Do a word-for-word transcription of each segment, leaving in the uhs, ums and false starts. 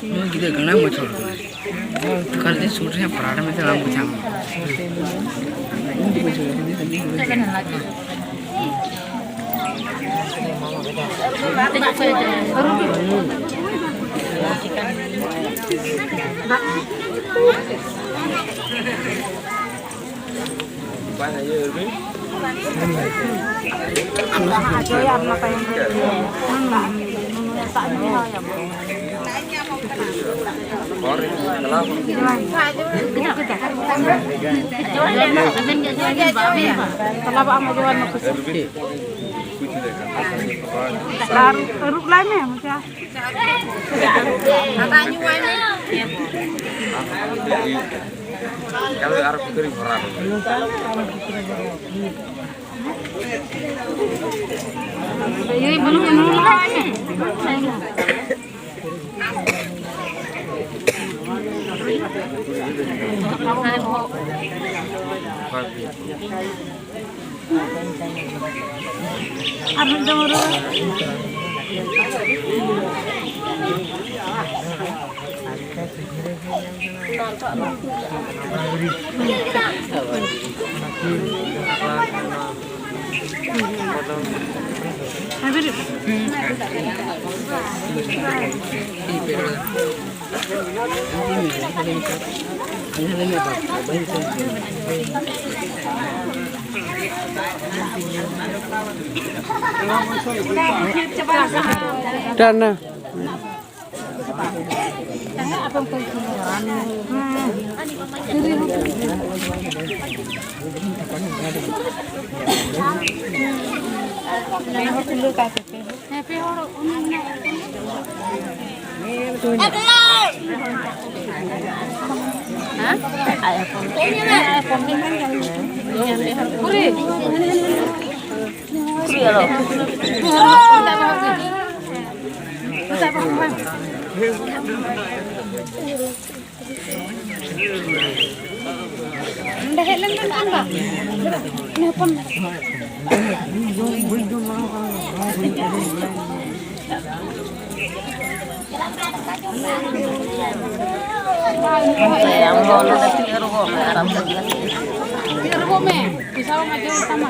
ᱱᱩᱭ ᱜᱤᱫᱽᱨᱟᱹ ᱜᱟᱱᱟ ᱵᱚᱪᱷᱚᱨ ᱠᱟᱱᱟᱭ᱾ ᱠᱟᱞ ᱫᱤᱱ ᱥᱩᱨ ᱨᱮ ᱯᱟᱨᱟᱰ ᱢᱮᱱᱛᱮ ᱵᱟᱝ ᱵᱩᱡᱷᱟᱹᱣ᱾ ᱟᱡᱚᱭ ᱟᱨ ᱚᱱᱟ ᱛᱟᱭᱚᱢ ᱨᱮ ᱦᱩᱸ, ᱦᱩᱸ, ᱦᱩᱸ, ᱫᱟᱜ ᱧᱩ ᱦᱚᱸ ᱧᱟᱢᱚᱜᱼᱟ᱾ ᱪᱟᱞᱟᱣ ᱵᱟᱝ ᱟᱢ ᱟᱡᱚᱭ ᱟᱨ ᱱᱚᱛᱮ ᱥᱮᱫ᱾ ᱟᱨ ᱟᱹᱨᱩᱵ ᱞᱟᱭ ᱢᱮ ᱢᱚᱪᱟ᱾ ᱫᱟᱜ ᱧᱩ ᱟᱭ ᱢᱮ᱾ ᱟᱨ ᱯᱩᱠᱷᱨᱤ ᱵᱷᱚᱨᱟᱣ᱾ ᱟᱨ ᱢᱤᱫ ᱫᱚᱢ ᱨᱩᱣᱟᱹ᱾ ᱴᱟᱱᱟ᱾ ᱦᱮᱸ, ᱯᱮ ᱦᱚᱲ ᱩᱱᱤ ᱢᱮᱱᱟᱭᱟ᱾ ᱦᱮᱸ? ᱟᱡ ᱦᱚᱯᱚᱱ᱾ ᱟᱡ ᱦᱚᱯᱚᱱ᱾ ᱯᱩᱨᱤ᱾ ᱯᱩᱨᱤ ᱟᱞᱚ᱾ ᱱᱚᱰᱮ ᱦᱮᱡ ᱞᱮᱱ ᱢᱮ ᱟᱢ ᱫᱚ᱾ ᱩᱱᱤ ᱦᱚᱯᱚᱱ᱾ ᱟᱢ ᱫᱚ ᱚᱸᱰᱮ ᱫᱚ ᱛᱤ ᱟᱹᱨᱩᱵᱚᱜ ᱢᱮ ᱟᱨ ᱟᱢ ᱫᱚ ᱛᱤ ᱟᱹᱨᱩᱵᱚᱜ ᱢᱮ᱾ ᱯᱚᱭᱥᱟ ᱵᱟᱢ ᱟᱹᱜᱩ ᱞᱮᱫ ᱛᱟᱢᱟ᱾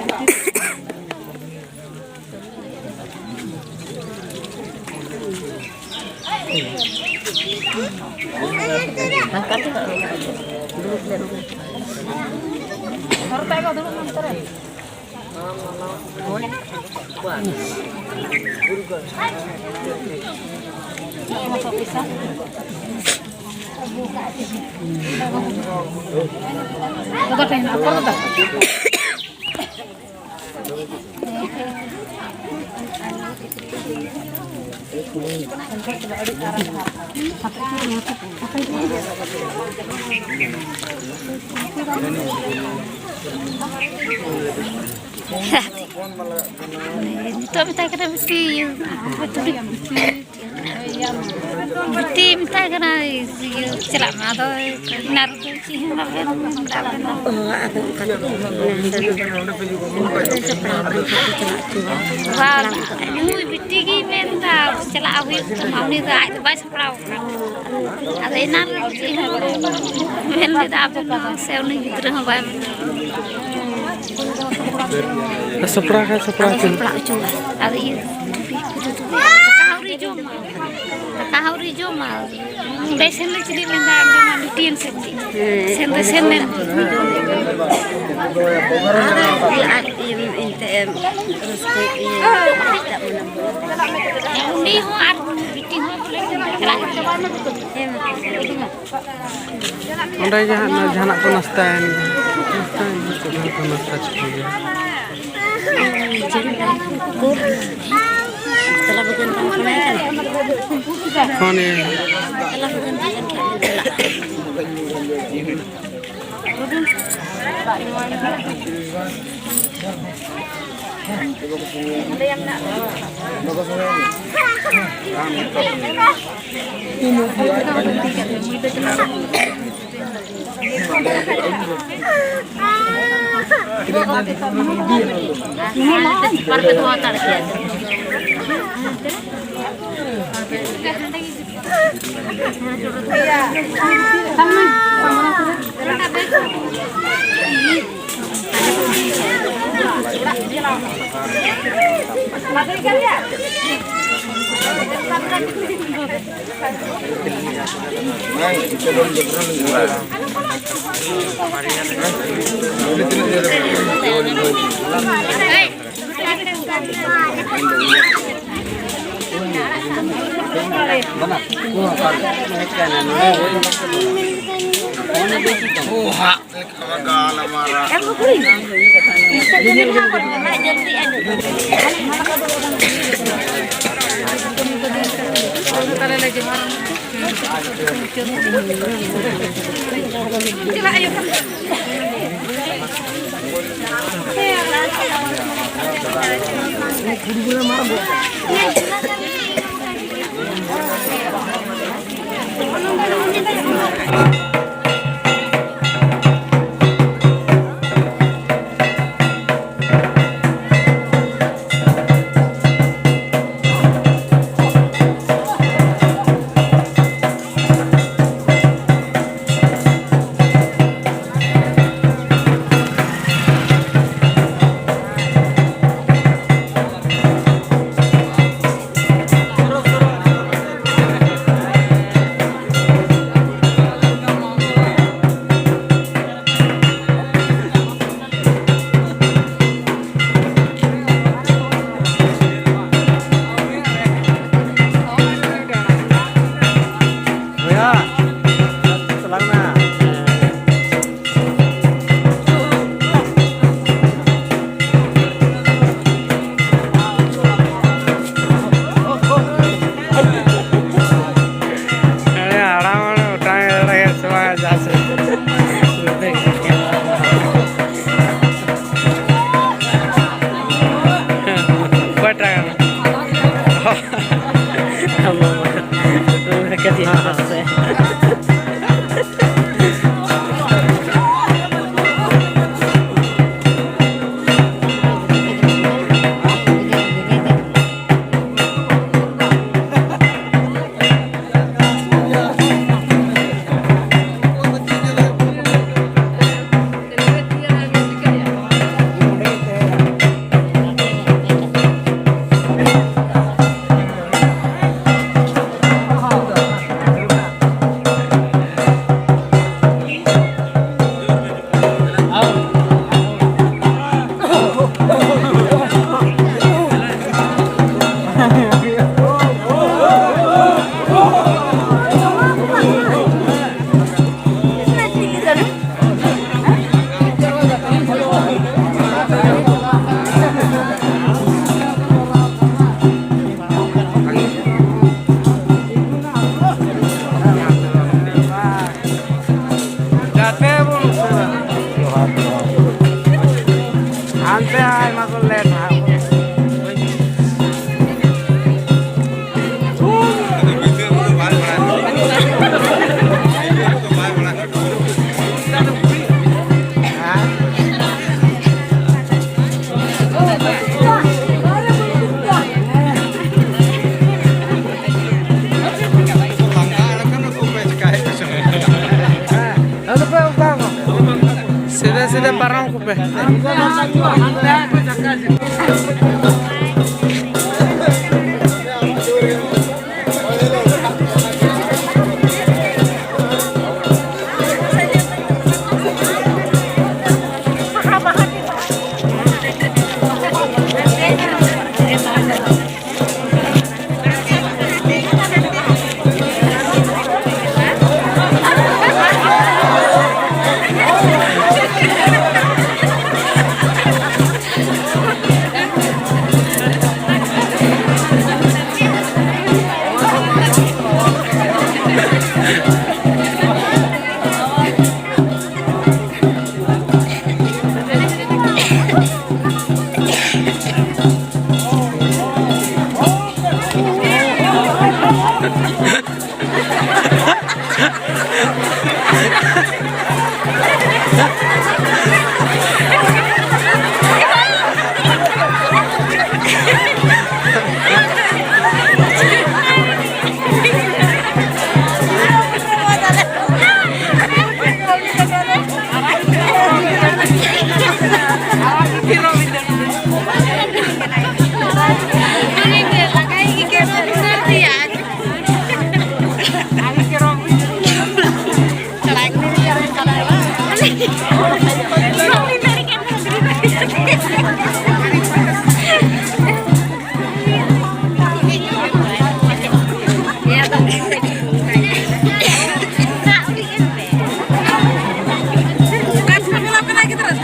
ᱱᱤᱛᱚᱜ ᱢᱮᱛᱟᱭ ᱠᱟᱱᱟ ᱵᱤᱴᱤ, ᱤᱭᱟᱹ, ᱵᱤᱴᱤ ᱢᱮᱛᱟᱭ ᱠᱟᱱᱟ, ᱤᱭᱟᱹ, ᱪᱟᱞᱟᱜ ᱢᱮ᱾ ᱟᱫᱚ ᱚᱱᱟ ᱨᱮᱫᱚ ᱪᱮᱫ ᱦᱚᱸ ᱵᱟᱵᱮᱱ ᱢᱮᱱ ᱫᱟ ᱟᱵᱮᱱ ᱫᱚ᱾ ᱚ, ᱟᱫᱚ ᱚᱱᱠᱟ ᱛᱮᱜᱮ ᱤᱧ ᱦᱚᱸ ᱢᱮᱱ ᱫᱟᱹᱧ, ᱡᱚᱯᱲᱟᱣ ᱠᱟᱱ ᱠᱷᱟᱱ ᱫᱚ ᱪᱟᱞᱟᱜ ᱦᱚᱪᱚ ᱵᱟᱝ᱾ ᱵᱟᱝ, ᱱᱩᱭ ᱵᱤᱴᱤ ᱜᱮᱭ ᱢᱮᱱ ᱫᱟ, ᱪᱟᱞᱟᱜ ᱦᱩᱭᱩᱜ ᱛᱟᱢᱟ᱾ ᱩᱱᱤ ᱫᱚ ᱟᱡ ᱫᱚ ᱵᱟᱭ ᱥᱟᱯᱲᱟᱣ ᱠᱟᱱᱟ᱾ ᱟᱫᱚ ᱮᱱᱟᱱ ᱨᱮ ᱪᱮᱫ ᱦᱚᱸ ᱵᱟᱭ ᱢᱮᱱ ᱞᱮᱫᱟ, ᱟᱵᱮᱱ ᱦᱚᱸ ᱥᱮ ᱩᱱᱤ ᱜᱤᱫᱽᱨᱟᱹ ᱦᱚᱸ ᱵᱟᱭ ᱢᱮᱱ ᱞᱮᱫᱟ᱾ ᱥᱟᱯᱲᱟᱣ ᱠᱷᱟᱱ ᱥᱟᱯᱲᱟᱣ ᱟᱫᱚ ᱦᱚᱪᱚ᱾ ᱥᱟᱯᱲᱟᱣ ᱦᱚᱪᱚ ᱢᱮ᱾ ᱟᱫᱚ ᱤᱭᱟᱹ, ᱫᱟᱠᱟ ᱦᱚᱸ ᱟᱹᱣᱨᱤ ᱡᱚᱢᱟ᱾ ᱫᱟᱠᱟ ᱦᱚᱸ ᱟᱹᱣᱨᱤ ᱡᱚᱢᱟ᱾ ᱚᱸᱰᱮ ᱥᱮᱱ ᱞᱮ ᱪᱮᱫ ᱞᱮᱱᱟ, ᱚᱸᱰᱮ ᱢᱟ ᱰᱤᱭᱩᱴᱤᱭᱮᱱ ᱥᱮ ᱪᱮᱫ? ᱦᱮᱸ᱾ ᱥᱮᱱ ᱫᱚ ᱥᱮᱱ ᱞᱮᱱ᱾ ᱟᱫᱚ ᱟᱡ ᱤᱭᱟᱹ ᱮᱱᱛᱮ ᱮᱢ ᱨᱟᱹᱥᱠᱟᱹ ᱤᱭᱟᱹ ᱮᱴᱟᱜ ᱢᱚᱱᱮ ᱢᱚᱱᱮ᱾ ᱩᱱᱤ ᱦᱚᱸ ᱟᱨ ᱵᱤᱴᱤ ᱦᱚᱸ ᱵᱚᱞᱮ ᱪᱟᱞᱟᱜ ᱠᱟᱱᱟ᱾ ᱦᱮᱸ, ᱢᱟ᱾ ᱚᱸᱰᱮ ᱜᱮ ᱦᱟᱸᱜ ᱡᱟᱦᱟᱱᱟᱜ ᱠᱚ ᱱᱟᱥᱛᱟᱭᱮᱱ ᱜᱮ᱾ ᱱᱟᱥᱛᱟᱭᱮᱱ ᱜᱮ, ᱪᱮᱫ ᱠᱚ ᱱᱟᱥᱛᱟ ᱪᱤᱠᱟᱹ ᱜᱮ᱾ ᱦᱚᱸ, ᱱᱤᱭᱟᱹ᱾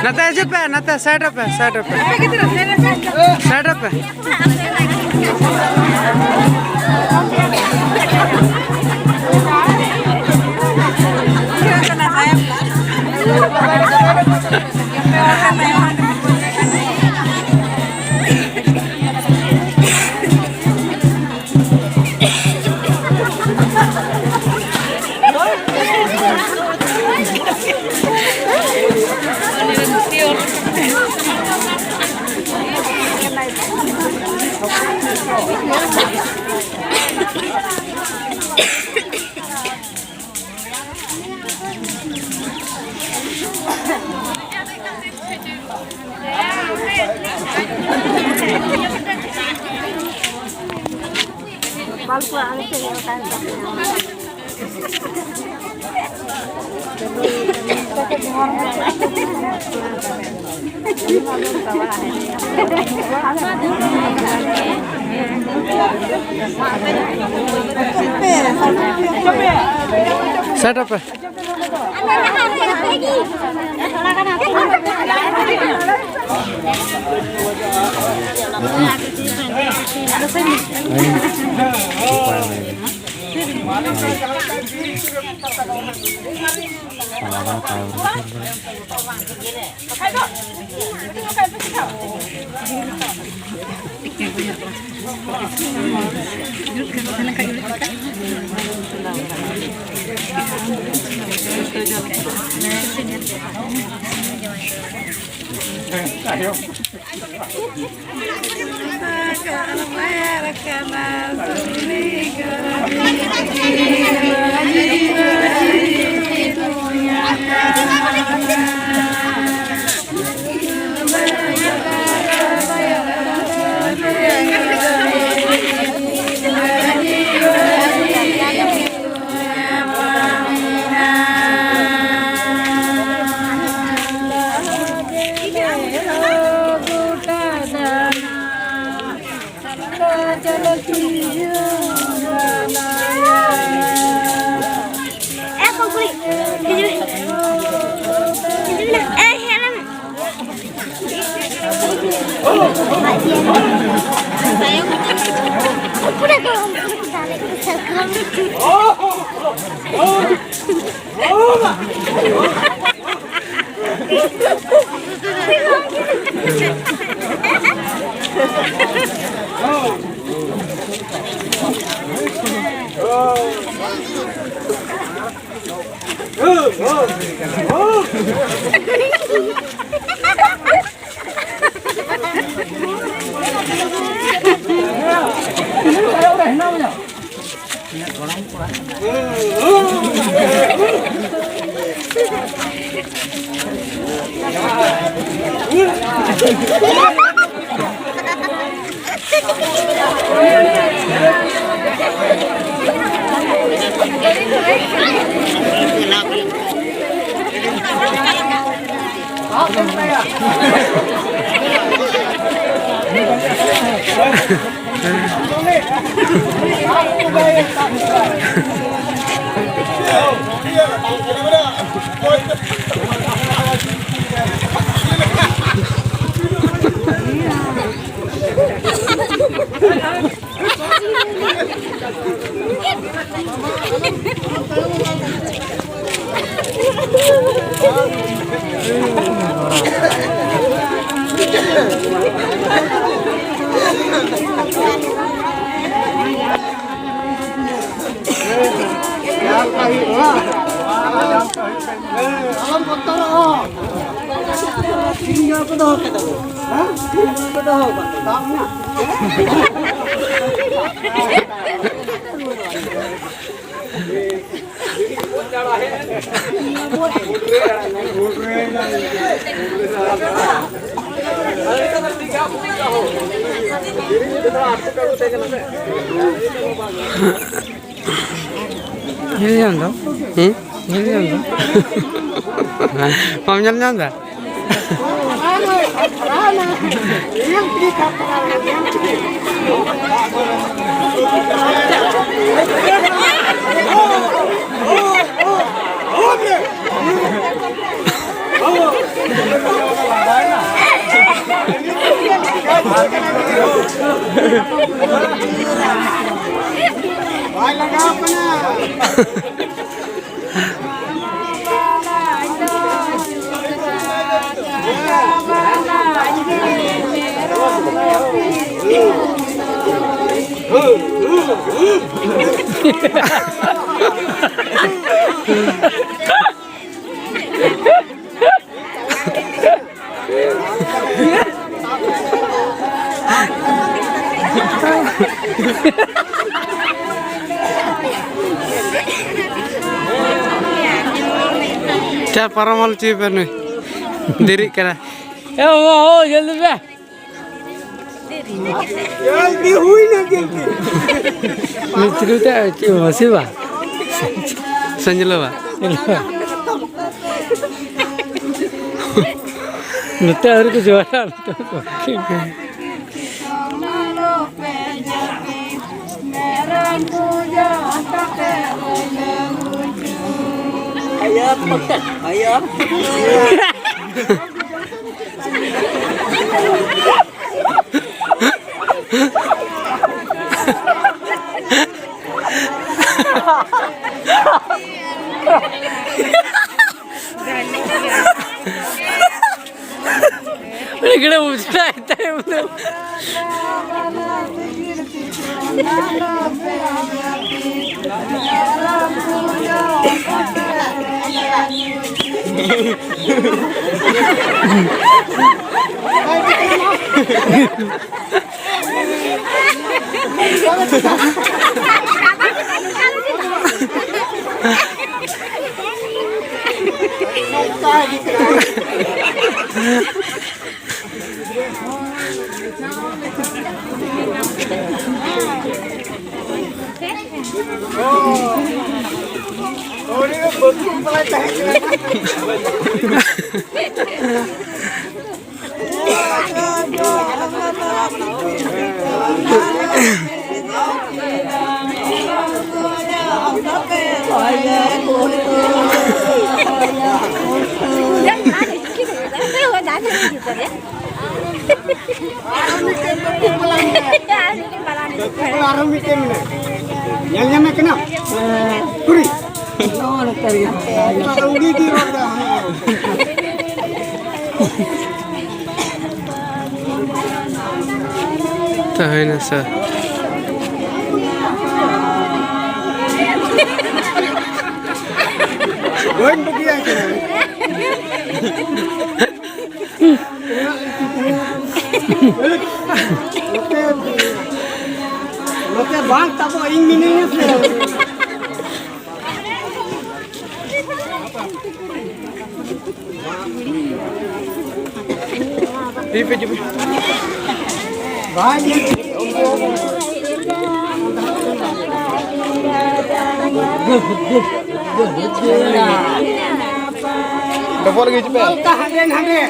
ᱱᱟᱛᱮ ᱦᱤᱡᱩᱜ ᱯᱮ, ᱱᱟᱛᱮ ᱥᱟᱭᱤᱰ ᱨᱮᱯᱮ, ᱥᱟᱭᱤᱰ ᱨᱮᱯᱮ, ᱥᱟᱭᱤᱰ ᱨᱮᱯᱮ᱾ ᱥᱮᱴ ᱟᱯᱮ᱾ ᱟᱞᱚᱢ ᱵᱚᱛᱚᱨᱚᱜᱼᱟ᱾ ᱥᱤᱧ ᱦᱚᱲ ᱠᱚ ᱫᱚᱦᱚ ᱠᱮᱫᱟ ᱠᱚ᱾ ᱦᱮᱸ? ᱥᱤᱧ ᱦᱚᱲ ᱠᱚ ᱫᱚᱦᱚ ᱠᱟᱫᱟ᱾ ᱫᱟᱜ ᱢᱮᱱᱟᱜᱼᱟ᱾ ᱧᱮᱞ ᱧᱟᱢ ᱫᱟᱢ? ᱦᱮᱸ? ᱧᱮᱞ ᱧᱟᱢ ᱫᱟᱢ? ᱵᱟᱢ ᱧᱮᱞ ᱧᱟᱢ ᱫᱟ? ᱵᱟᱭ ᱞᱟᱜᱟᱣ ᱠᱟᱱᱟ᱾ ᱪᱟ ᱯᱟᱨᱚᱢ ᱟᱞ ᱪᱮᱫ ᱯᱮ ᱱᱩᱭ ᱫᱮᱨᱤᱜ ᱠᱟᱱᱟ᱾ ᱮ ᱵᱟᱵᱟ, ᱦᱳ, ᱡᱚᱞᱫᱤ ᱯᱮ᱾ ᱡᱚᱞᱫᱤ ᱦᱩᱭ ᱱᱟ, ᱡᱚᱞᱫᱤ᱾ ᱱᱩᱭ ᱪᱤᱞᱤ ᱛᱮ ᱪᱮᱫ ᱢᱟᱹᱥᱤ ᱵᱟ? ᱥᱟᱸᱡᱞᱟ ᱵᱟ? ᱱᱚᱛᱮ ᱟᱹᱣᱨᱤ ᱠᱚ ᱡᱚᱦᱟᱨᱟ, ᱱᱚᱛᱮ ᱠᱚ᱾ ᱟᱭᱟ, ᱟᱭᱟ᱾ ᱩᱱᱤ ᱜᱤᱫᱽᱨᱟᱹ ᱵᱩᱡᱷᱟᱹᱣ ᱮᱫ ᱛᱟᱭ ᱩᱱᱤ ᱫᱚ᱾ ᱟᱨᱦᱚᱸ ᱢᱤᱫᱴᱮᱱ ᱢᱮᱱᱟᱭᱟ᱾ ᱧᱮᱞ ᱧᱟᱢᱮ ᱠᱟᱱᱟ? ᱠᱩᱲᱤ᱾ ᱱᱚᱜᱼᱚ ᱱᱚᱝᱠᱟ ᱜᱮ᱾ ᱩᱱᱤ ᱜᱮ ᱨᱚᱲ ᱫᱟ᱾ ᱛᱟᱦᱮᱸᱭᱮᱱᱟ ᱥᱮ᱾ ᱵᱟᱹᱧ ᱵᱟᱹᱜᱤᱭᱟᱭ ᱠᱟᱱᱟ᱾ ᱱᱚᱛᱮ, ᱱᱚᱛᱮ ᱵᱟᱝ ᱛᱟᱵᱚ, ᱤᱧ ᱢᱤᱱᱟᱹᱧᱟ ᱥᱮ᱾ ᱰᱚᱵᱚᱞ ᱜᱮ ᱦᱤᱡᱩᱜ ᱯᱮ᱾ ᱚᱱᱠᱟ ᱦᱟᱸᱰᱮ ᱱᱟᱰᱮ᱾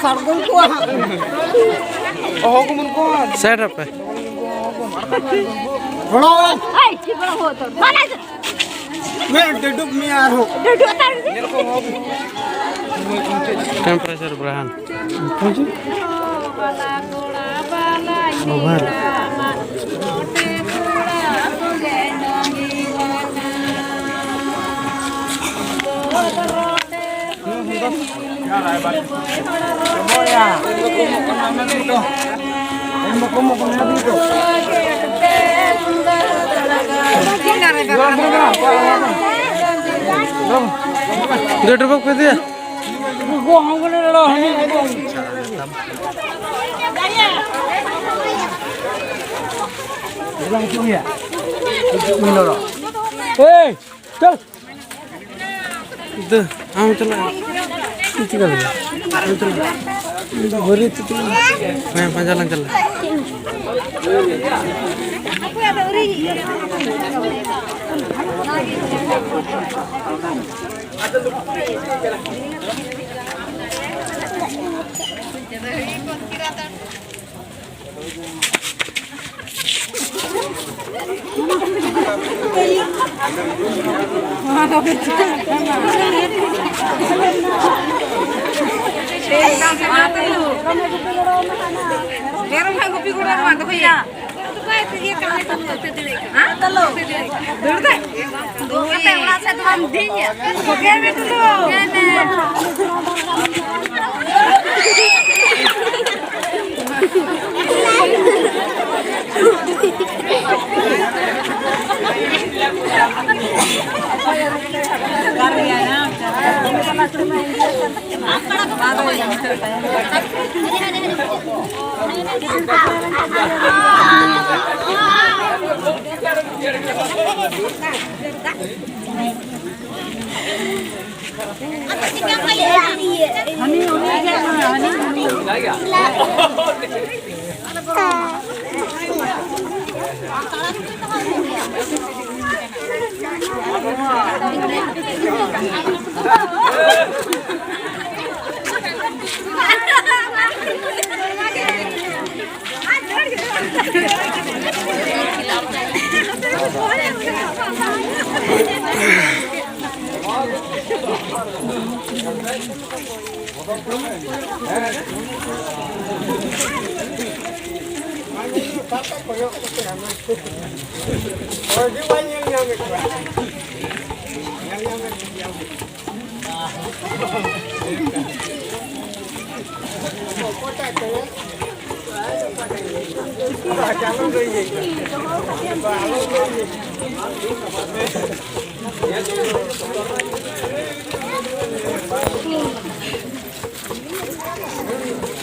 ᱥᱟᱲᱜᱚᱞ ᱠᱚᱣᱟ ᱦᱟᱸᱜ᱾ ᱚᱦᱚ ᱠᱚ ᱢᱮᱱ ᱠᱚᱣᱟ᱾ ᱥᱮᱴ ᱟᱯᱮ᱾ ᱨᱚᱲ᱾ ᱟᱭ, ᱪᱮᱫ ᱵᱟᱲᱟ ᱦᱚᱸ ᱛᱚ᱾ ᱢᱮ ᱰᱩᱰᱩᱵ ᱢᱮ ᱟᱨᱦᱚᱸ᱾ ᱰᱩᱰᱩᱵ ᱛᱟᱲ᱾ ᱴᱮᱢᱯᱟᱨᱮᱪᱟᱨ ᱵᱨᱟᱦᱟᱱ᱾ ᱳᱵᱷᱟᱨ᱾ ᱫᱩ ᱰᱩᱵᱩᱠ ᱯᱮ ᱤᱫᱤᱭᱟ᱾ ᱮᱭ, ᱪᱚᱞ᱾ ᱫᱩ, ᱟᱢ ᱪᱟᱞᱟᱜ᱾ ᱪᱮᱫ ᱪᱤᱠᱟᱹ ᱞᱮᱱᱟ? ᱟᱢ ᱪᱟᱞᱟᱜ᱾ ᱤᱧ ᱫᱚ ᱵᱟᱹᱨᱭᱟᱹᱛ ᱪᱩᱴᱤ᱾ ᱦᱮᱸ, ᱯᱟᱸᱡᱟ ᱞᱟᱝ ᱪᱟᱞᱟᱜ᱾ ᱢᱮᱨᱚᱢ ᱦᱟᱸᱜ ᱜᱩᱯᱤ ᱜᱚᱲᱚ ᱢᱟ ᱫᱚᱦᱚᱭᱟ᱾ ᱦᱮᱸ? ᱫᱟᱹᱲ ᱫᱟᱭ᱾ ᱫᱩᱲᱩᱵ ᱠᱟᱛᱮ ᱚᱲᱟᱜ ᱥᱮᱫ ᱫᱚ ᱵᱟᱢ ᱤᱫᱤᱭᱮᱭᱟ᱾ ᱦᱮᱸ, ᱦᱮᱸ᱾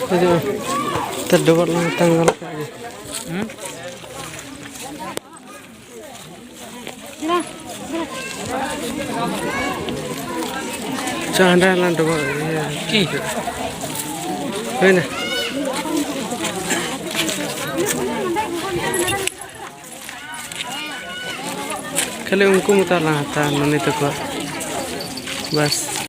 ᱦᱤᱡᱩᱜ ᱢᱮ᱾ ᱛᱚ ᱰᱚᱵᱚᱜ ᱞᱟᱝ ᱛᱟᱝ ᱜᱚᱫ ᱠᱟᱜ ᱜᱮ᱾ ᱪᱚ ᱦᱟᱸᱰᱮ ᱞᱟᱝ ᱰᱚᱵᱚᱜ ᱤᱭᱟᱹ᱾ ᱦᱩᱭᱱᱟ᱾ ᱠᱷᱟᱹᱞᱤ ᱩᱱᱠᱩ ᱢᱚᱛᱚ ᱞᱟᱝ ᱦᱟᱛᱟᱣᱟ, ᱱᱚᱱᱤ ᱛᱟᱠᱚᱣᱟᱜ᱾ ᱵᱟᱥ᱾